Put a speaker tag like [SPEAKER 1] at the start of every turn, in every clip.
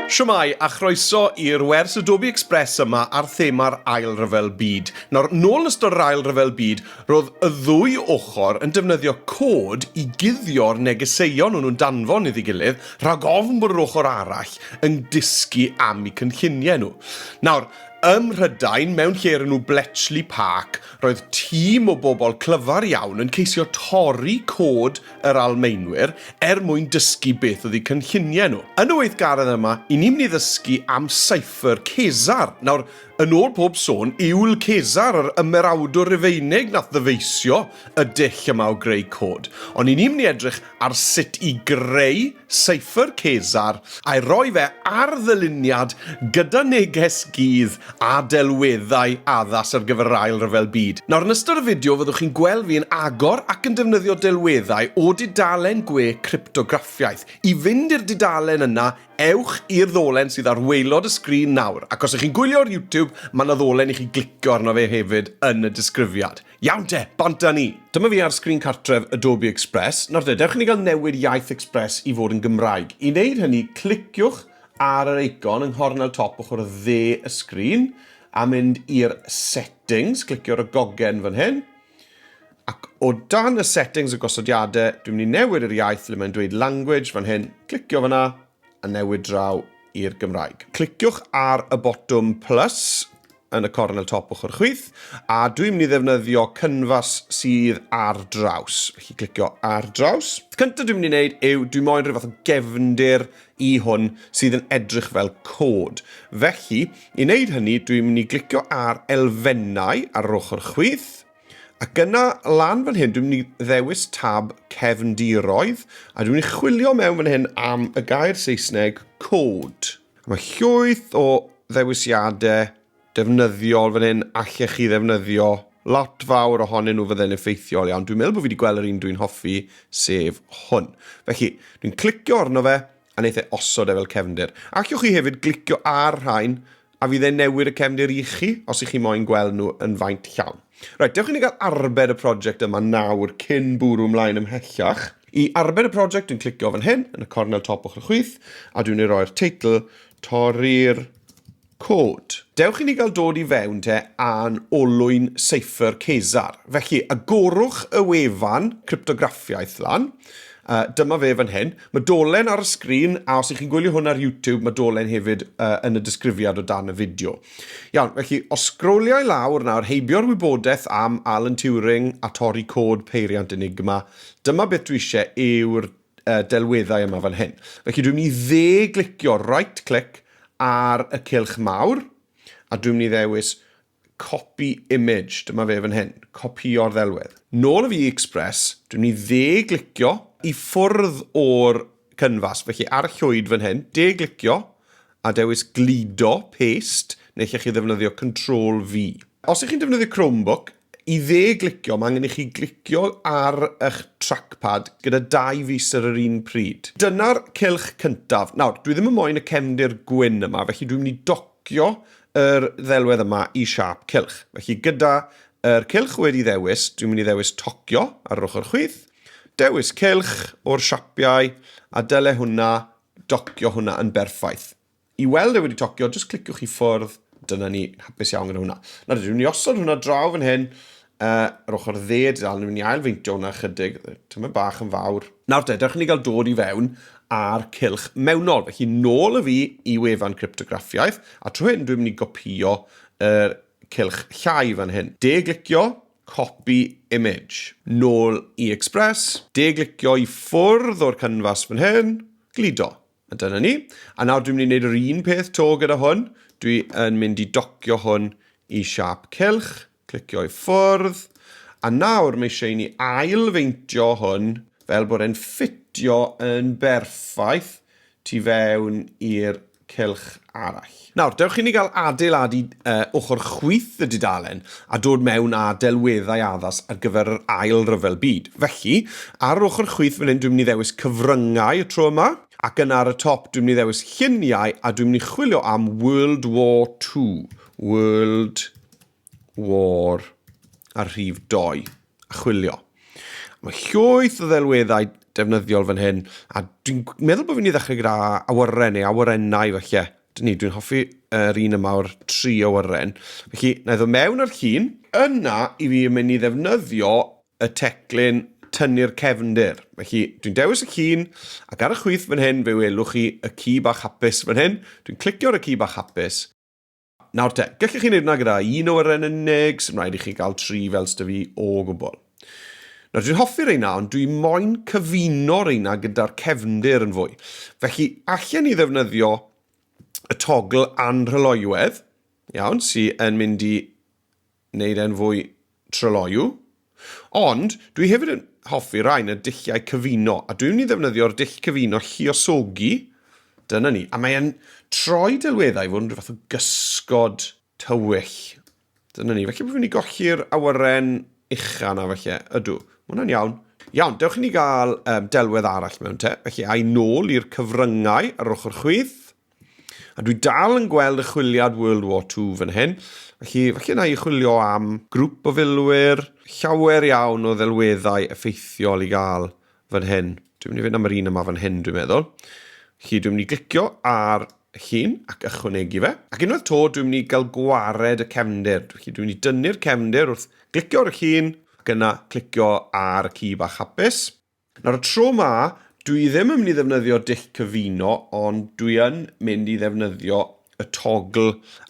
[SPEAKER 1] Shwmae, a chroeso i'r wers Adobe Express yma ar thema'r Ail Ryfel Byd. Nawr, nôl yn ystod yr Ail Ryfel Byd, roedd y ddwy ochr yn defnyddio cod i guddio'r negeseuon o'n nhw'n danfon iddi gilydd, rhag ofn bod yr ochr arall yn dysgu am eu cynlluniau nhw. Nawr, Ym Mhrydain, mewn lle o'r enw Bletchley Park, roedd tîm o bobl clyfar iawn yn ceisio torri cod yr Almaenwyr er mwyn dysgu beth oedd eu cynlluniau nhw. Yn y weithgaredd yma, i ni'n mynd i ddysgu am Cipher Cesar. Nawr, yn ôl pob sôn, Iwl Cesar, yr ymerawdwr Rufeinig nath ddyfeisio y dull yma o greu cod. Ond i ni'n mynd i edrych ar sut i greu Cipher Cesar a'i roi fe ar ddyluniad gyda neges gudd a delweddau addas ar gyfer yr Ail Ryfel Byd. Nawr, yn ystod y fideo fyddwch chi'n gweld fi yn agor ac yn defnyddio delweddau o dudalen gwe cryptograffiaeth. I fynd i'r dudalen yna, ewch i'r ddolen sydd ar waelod y sgrin nawr, ac os ych chi'n gwylio ar YouTube, mae 'na ddolen i chi glicio arno fe hefyd yn y disgrifiad. Iawn te, bant â ni! Dyma fi ar sgrin cartref Adobe Express. Nawr te, dewch i ni gael newid iaith Express i fod yn Gymraeg. I wneud hynny, cliciwch ar yr eicon yng nghornel top ochr dde y sgrin a mynd i'r Settings, clicio ar y gogen fan hyn. Ac o dan y Settings y gosodiadau, dwi'n mynd i newid yr iaith le mae'n dweud Language fan hyn, clicio fyna a newid draw i'r Gymraeg. Cliciwch ar y botwm plus yn y cornel top ochr chwith, a dwi'n mynd i ddefnyddio cynfas sydd ar draws. Felly clicio ar draws. Cyntaf dwi'n mynd i wneud yw, dwi moyn rhyw fath o gefndir i hwn sydd yn edrych fel cod. Felly, i wneud hynny, dwi'n mynd i glicio ar elfennau ar yr ochr chwith, ac yna lan fan hyn, dwi'n mynd i ddewis tab cefndiroedd, a dwi'n mynd i chwilio mewn fan hyn am y gair Saesneg code. Mae llwyth o ddewisiadau defnyddiol fan hyn allech chi ddefnyddio. Lot fawr ohonyn nhw fydde'n effeithiol iawn. Dwi'n meddwl bod fi wedi gweld yr un dwi'n hoffi, sef hwn. Felly, dwi'n clicio arno fe a wneith e osod e fel cefndir. Allwch chi hefyd glicio ar rhain a fydd e'n newid y cefndir i chi os ych chi moyn gweld nhw yn faint llawn. Reit, dewch i ni gael arbed y prosiect yma nawr cyn bwrw ymlaen ymhellach. I arbed y prosiect, dwi'n clicio fan hyn, yn y cornel top ochr chwith, a dwi'n ei roi'r teitl Torri'r Cod. Dewch i ni gael dod i fewn te a'n olwyn Cipher Cesar. Felly, agorwch y wefan cryptograffiaeth lan. Dyma fe fan hyn. Mae dolen ar y sgrin, a os ych chi'n gwylio hwn ar YouTube, mae dolen hefyd yn y disgrifiad o dan y fideo. Iawn, felly, os sgroliau lawr nawr, heibio'r wybodaeth am Alan Turing a torri cod peiriant Enigma, dyma beth dwi eisiau yw'r delweddau yma fan hyn. Felly dwi'n mynd i dde-glicio, right click, ar y cylch mawr, a dwi'n mynd i ddewis Copy image, dyma fe fan hyn, copïo'r ddelwedd. Nôl y fi i Express, dwi'n mynd i dde-glicio i ffwrdd o'r cynfas, felly ar y llwyd fan hyn, de-glicio a dewis gludo, paste, neu lle chi ddefnyddio Control V. Os ych chi'n defnyddio Chromebook, i dde-glicio, mae angen i chi glicio ar eich trackpad gyda dau fys ar yr un pryd. Dyna'r cylch cyntaf. Nawr, dwi ddim yn moyn y cefndir gwyn yma, felly dwi'n mynd i docio yr ddelwedd yma i siâp cylch. Felly gyda yr cylch wedi ddewis, dwi'n mynd i ddewis tocio ar yr ochr chwith, dewis cylch o'r siapiau, a dyle hwnna docio hwnna yn berffaith. I weld e wedi tocio, jyst cliciwch i ffwrdd, dyna ni, hapus iawn gyda hwnna. Nawr, dwi'n mynd i osod hwnna draw fan hyn, yr ochr dde, dal, ni'n mynd i ailfeintio hwnna chydig, tymed bach yn fawr. Nawr te, dewch i ni gael dod i fewn ar cylch mewnol. Felly nôl y fi i wefan cryptograffiaeth, a trwy hyn dwi'n mynd i gopïo yr cylch llai fan hyn. De-glicio, copy image. Nôl i Express, de-glicio i ffwrdd o'r canfas fan hyn, gludo. A dyna ni. A nawr dwi'n mynd i wneud yr un peth to gyda hwn. Dwi yn mynd i docio hwn i siâp cylch, clicio i ffwrdd, a nawr mae eisiau i ni ail-feintio hwn fel bod e'n ffitio yn berffaith tu fewn i'r cylch arall. Nawr, dewch i ni gael adeiladu uh, ochr chwith y dudalen a dod mewn â delweddau addas ar gyfer yr ail ryfel byd. Felly, ar yr ochr chwith fan hyn dwi'n mynd i ddewis cyfryngau y tro yma, ac yna ar y top dwi'n mynd i ddewis lluniau a dwi'n mynd i chwilio am World War II. World War a rhif 2 a chwilio. Mae llwyth o ddelweddau defnyddiol fan hyn, a dwi'n meddwl bod fi'n mynd i ddechrau gyda awyren neu awyrennau falle. Dyn ni, dwi'n hoffi yr un yma o'r tri awyren. Felly, na i ddod mewn ar llun. Yna, i fi yn mynd i ddefnyddio y teclyn tynnu'r cefndir. Felly, dwi'n dewis y llun, ac ar y chwith fan hyn, fe welwch chi y ci bach hapus fan hyn. Dwi'n clicio ar y ci bach hapus. Nawr te, gallech chi wneud hwnna gyda un awyren yn unig, sy'n rhaid i chi gael tri fel sydd fi o gwbl. Nawr, dwi'n hoffi reina, ond dwi moyn cyfuno reina gyda'r cefndir yn fwy. Felly, allen ni ddefnyddio y togl anrhyloywedd, iawn, sy'n yn mynd i wneud e'n fwy tryloyw. Ond, dwi hefyd yn hoffi rhain, y dulliau cyfuno, a dwi'n mynd i ddefnyddio'r dull cyfuno lluosogi, dyna ni, a mae'n troi delweddau i fod yn rhyw fath o gysgod tywyll. Dyna ni, felly bod fi'n mynd i golli'r awyren ucha na felly, ydw, mae hwnna'n iawn. Iawn, dewch i ni gael um, delwedd arall mewn te, felly a'i nôl i'r cyfryngau ar ochr chwith, A dwi dal yn gweld y chwiliad World War II fan hyn. Felly, falle na i chwilio am grŵp o filwyr, llawer iawn o ddelweddau effeithiol i gael fan hyn. Dwi'n mynd i fynd am yr un yma fan hyn, dwi'n meddwl. Felly, dwi'n mynd i glicio ar y llun ac ychwanegu fe. Ac unwaith to, dwi'n mynd i gael gwared y cefndir. Felly, dwi'n mynd i dynnu'r cefndir wrth glicio ar y llun ac yna clicio ar y ci bach hapus. Nawr y tro 'ma, dwi ddim yn mynd i ddefnyddio dull cyfuno, ond dwi yn mynd i ddefnyddio y togl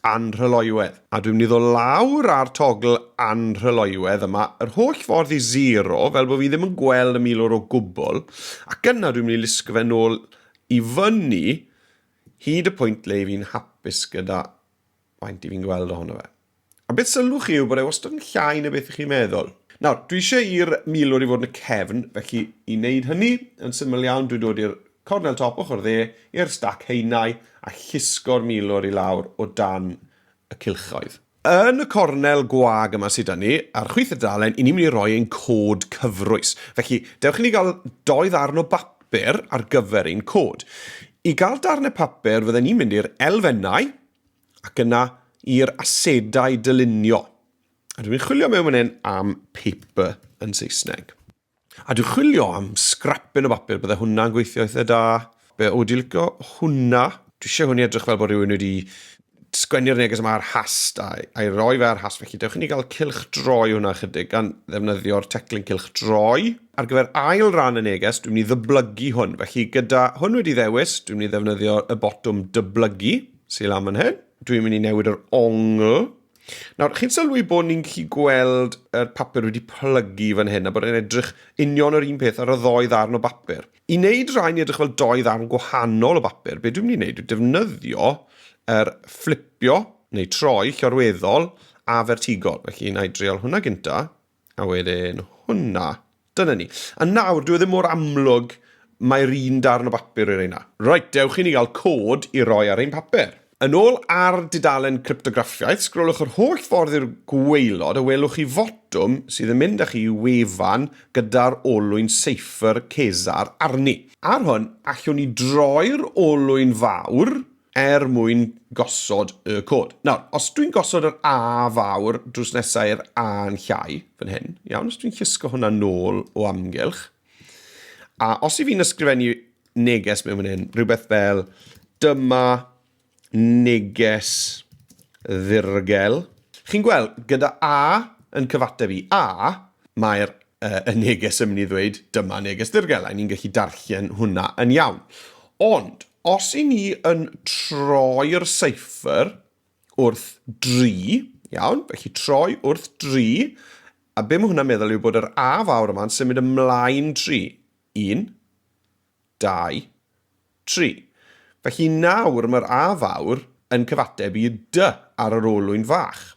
[SPEAKER 1] anhryloywedd. A dwi'n mynd i ddod lawr ar togl anhryloywedd yma yr holl ffordd i zero, fel bod fi ddim yn gweld y milwr o gwbl, ac yna dwi'n mynd i lusgo fe nôl i fyny hyd y pwynt le fi'n hapus gyda faint i fi'n gweld ohono fe. A beth sylwch chi yw bod e wastad yn llai na beth ych chi'n meddwl. Nawr, dwi eisiau i'r milwr i fod yn y cefn, felly i wneud hynny, yn syml iawn, dwi'n dod i'r cornel top ochr dde, i'r stac haenau, a llusgo'r milwr i lawr o dan y cylchoedd. Yn y cornel gwag yma sydd 'da ni, ar chwith y dalen, i ni'n mynd i roi ein cod cyfrwys. Felly, dewch i ni gael dou ddarn o bapur ar gyfer ein cod. I gael darnau papur, fydden ni'n mynd i'r elfennau, ac yna i'r asedau dylunio. A dwi'n chwilio mewn fan hyn am paper yn Saesneg. A dwi'n chwilio am scrapyn o bapur, bydde hwnna'n gweithio eitha da. Be, o, dwi'n licio hwnna. Dwi eisiau hwn i edrych fel bod rhywun wedi sgwennu'r neges yma ar hast a, a'i roi fe ar hast. Felly dewch i ni gael cylch droi hwnna chydig gan ddefnyddio'r teclyn cylch droi. Ar gyfer ail ran y neges, dwi'n mynd i ddyblygu hwn. Felly gyda hwn wedi ddewis, dwi'n mynd i ddefnyddio y botwm dyblygu sydd lan fan hyn. Dwi'n mynd i newid yr ongl. Nawr, chi'n sylwi bod ni'n gallu gweld yr papur wedi plygu fan hyn a bod e'n edrych union yr un peth ar y ddoi ddarn o bapur. I wneud rhain i edrych fel doi ddarn gwahanol o bapur, be dwi'n mynd i wneud yw defnyddio yr fflipio neu troi llorweddol a fertigol. Felly, na i drial hwnna gynta, a wedyn hwnna. Dyna ni. A nawr, dyw e ddim mor amlwg mai'r un darn o bapur yw'r reina. Reit, dewch i ni gael cod i roi ar ein papur. Yn ôl ar dudalen cryptograffiaeth, sgrolwch yr holl ffordd i'r gwaelod a welwch chi fotwm sydd yn mynd â chi i wefan gyda'r olwyn seifr Cesar arni. Ar hwn, allwn ni droi'r olwyn fawr er mwyn gosod y cod. Nawr, os dwi'n gosod yr A fawr drws nesaf i'r A yn llai, fan hyn, iawn, os dwi'n llusgo hwnna nôl o amgylch, a os i fi'n ysgrifennu neges mewn fan hyn, rhywbeth fel dyma neges ddirgel. Chi'n gweld, gyda A yn cyfateb i A, mae'r uh, y neges yn mynd i ddweud dyma neges ddirgel, a ni'n gallu darllen hwnna yn iawn. Ond, Os i ni yn troi'r seifr wrth dri, iawn, felly troi wrth dri, a be mae hwnna'n meddwl yw bod yr A fawr yma'n symud ymlaen tri. Un, dau, tri. Felly nawr mae'r A fawr yn cyfateb i D ar yr olwyn fach.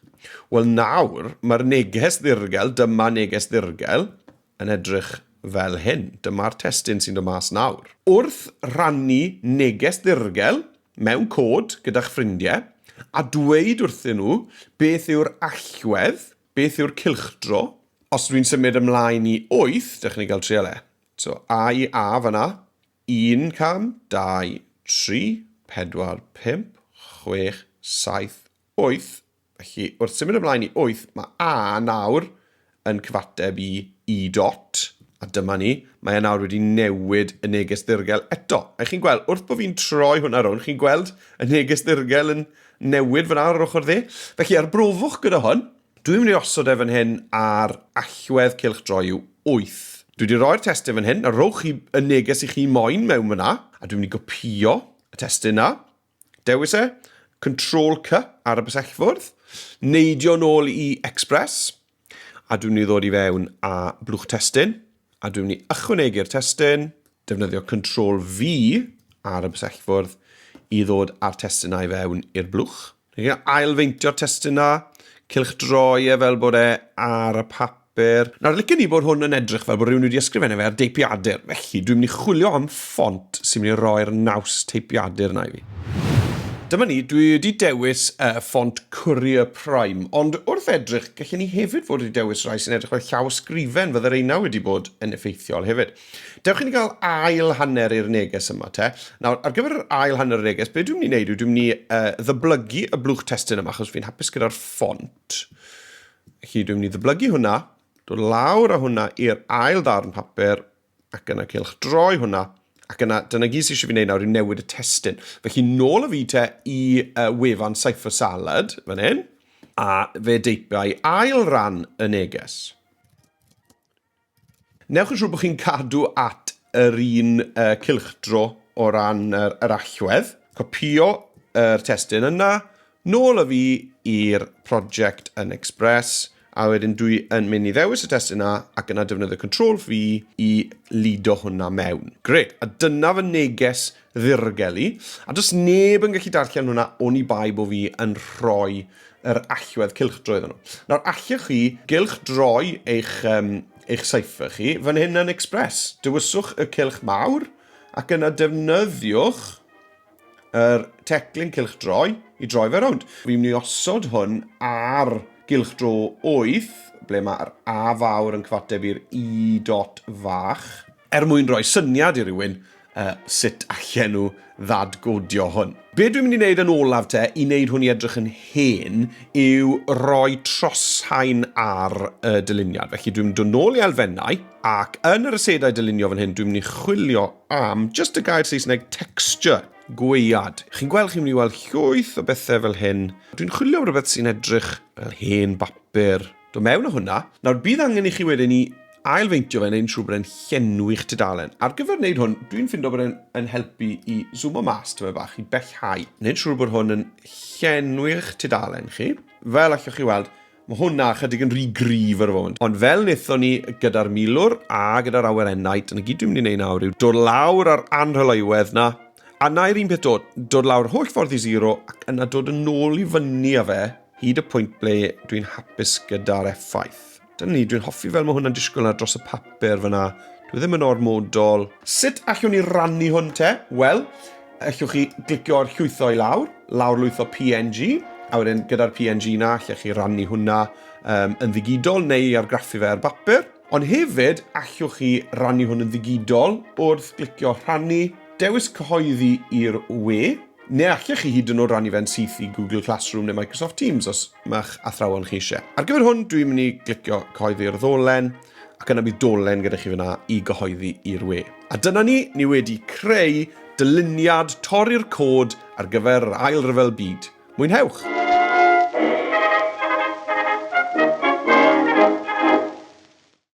[SPEAKER 1] Wel nawr mae'r neges ddirgel, dyma neges ddirgel, yn edrych fel hyn. Dyma'r testun sy'n dod mas nawr. Wrth rannu neges ddirgel mewn cod gyda'ch ffrindiau a dweud wrthyn nhw beth yw'r allwedd, beth yw'r cylchdro. Os dwi'n symud ymlaen i 8, dewch i ni gael trial e. So, A i A fan'na, 1 cam, 2, 3, 4, 5, 6, 7, 8, Felly, wrth symud ymlaen i 8, mae A nawr yn cyfateb i E dot. A dyma ni, mae e nawr wedi newid y neges ddirgel eto. A chi'n gweld, wrth bod fi'n troi hwnna rownd, chi'n gweld y neges ddirgel yn newid fyna ar yr ochr dde. Felly arbrofwch gyda hwn. Dwi'n mynd i osod e fan hyn ar allwedd cylch droiw 8. Dwi wedi rhoi'r testun fan hyn, a rhowch chi y neges i chi moyn mewn fyna, a dwi'n mynd i gopïo y testun na. Dewis e, Control C ar y bysellfwrdd, neidio nôl i Express, a dwi'n mynd i ddod i fewn a blwch testun, a dwi'n mynd i ychwanegu'r testun, defnyddio Control V ar y bysellfwrdd i ddod â'r testun i fewn i'r blwch. Ni'n ailfeintio'r testun 'na, cylchdroi e fel bod e ar y papur. Nawr, licen i bod hwn yn edrych fel bod rhywun wedi ysgrifennu fe ar deipiadur, felly dwi'n mynd i chwilio am ffont sy'n mynd i roi'r naws teipiadur 'na i fi. Dyma ni, dwi wedi dewis uh, ffont Courier Prime, ond wrth edrych, gallen ni hefyd fod wedi dewis rhai sy'n edrych fel llawysgrifen, fydde'r reina wedi bod yn effeithiol hefyd. Dewch i ni gael ail hanner i'r neges yma te. Nawr, ar gyfer yr ail hanner y neges, be dwi'n mynd i wneud yw dwi'n mynd i uh, ddyblygu y blwch testun yma, achos fi'n hapus gyda'r ffont. Felly dwi'n mynd i ddyblygu hwnna, dod lawr â hwnna i'r ail ddarn papur, ac yna cylch droi hwnna, ac yna dyna gyd sydd eisiau fi wneud nawr yw newid y testun. Felly nôl â fi te i uh, wefan Cypher Salad, fan hyn, a fe deipiau ail ran y neges. Newch yn siŵr bod chi'n cadw at yr un uh, cylchdro o ran yr, yr allwedd. Copio yr testun yna, nôl â fi i'r prosiect yn Express, a wedyn dwi yn mynd i ddewis y testun yna ac yna defnyddio Control V i lido hwnna mewn. Gret, a dyna fy neges ddirgel i. A does neb yn gallu darllen hwnna oni bai bod fi yn rhoi yr allwedd cylchdro iddyn nhw. Nawr, allwch chi gylchdroi eich, um, eich cipher chi fan hyn yn Express. Dewiswch y cylch mawr ac yna defnyddiwch yr teclyn cylchdroi i droi fe rownd. Fi'n mynd i osod hwn ar gylchdro 8, ble mae'r A fawr yn cyfateb i'r I dot fach, er mwyn rhoi syniad i rywun uh, sut allen nhw ddadgodio hwn. Be dwi'n mynd i wneud yn olaf te, i wneud hwn i edrych yn hen, yw rhoi troshaen ar y dyluniad. Felly dwi'n mynd dod nôl i elfennau, ac yn yr asedau dylunio fan hyn, dwi'n mynd i chwilio am just y gair Saesneg texture, gwead. Chi'n gweld, chi'n mynd i weld llwyth o bethau fel hyn. Dwi'n chwilio am rhywbeth sy'n edrych fel hen bapur. Dod mewn â hwnna. Nawr, bydd angen i chi wedyn i ailfeintio fe, neu'n siŵr bod e'n llenwi'ch tudalen. Ar gyfer wneud hwn, dwi'n ffindo bod e'n yn helpu i zoomo mas tymed bach, i bellhau. Neu'n siŵr bod hwn yn llenwi'ch tudalen chi. Fel allwch chi weld, mae hwnna chydig yn rhy gryf ar y foment. Ond fel wnaethon ni gyda'r milwr a gyda'r awyrennau, dyna gyd dwi'n mynd i wneud nawr yw dod lawr ar anrhyloywedd na, a na i'r un peth dod, dod lawr holl ffordd i zero ac yna dod yn ôl i fyny â fe hyd y pwynt ble dwi'n hapus gyda'r effaith. Dyna ni, dwi'n hoffi fel mae hwnna'n disgwyl na dros y papur fyna. Dwi ddim yn ormodol. Sut allwn ni rannu hwn te? Wel, allwch chi glicio ar llwytho i lawr, lawrlwytho PNG, a wedyn gyda'r PNG na allech chi rannu hwnna um, yn ddigidol neu i argraffu fe ar bapur. Ond hefyd, allwch chi rannu hwn yn ddigidol wrth glicio rhannu, dewis cyhoeddi i'r we, Neu allech chi hyd yn oed rannu fe'n syth i Google Classroom neu Microsoft Teams os mae'ch athrawon chi eisiau. Ar gyfer hwn, dwi'n mynd i glicio cyhoeddi'r ddolen, ac yna bydd dolen gyda chi fyna i gyhoeddi i'r we. A dyna ni, ni wedi creu dyluniad torri'r cod ar gyfer yr Ail Ryfel Byd. Mwynhewch!